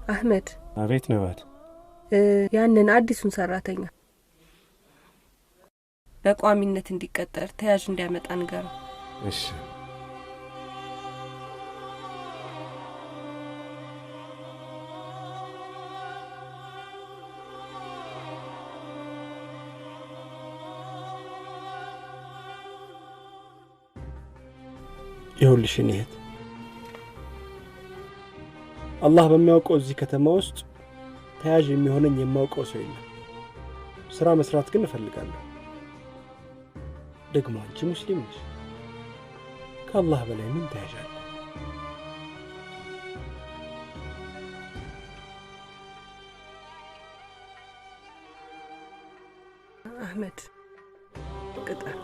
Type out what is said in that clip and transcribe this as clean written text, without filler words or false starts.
አህመድ። አቤት ነባት። ያንን አዲሱን ሰራተኛ በቋሚነት እንዲቀጠር ተያዥ እንዲያመጣ ንገረው። እሺ። ይኸውልሽ የኔ እህት፣ አላህ በሚያውቀው እዚህ ከተማ ውስጥ ተያዥ የሚሆነኝ የማውቀው ሰው የለም። ስራ መስራት ግን እፈልጋለሁ። ደግሞ አንቺ ሙስሊም ነሽ። ከአላህ በላይ ምን ተያዥ አለ? አህመድ ቅጠር።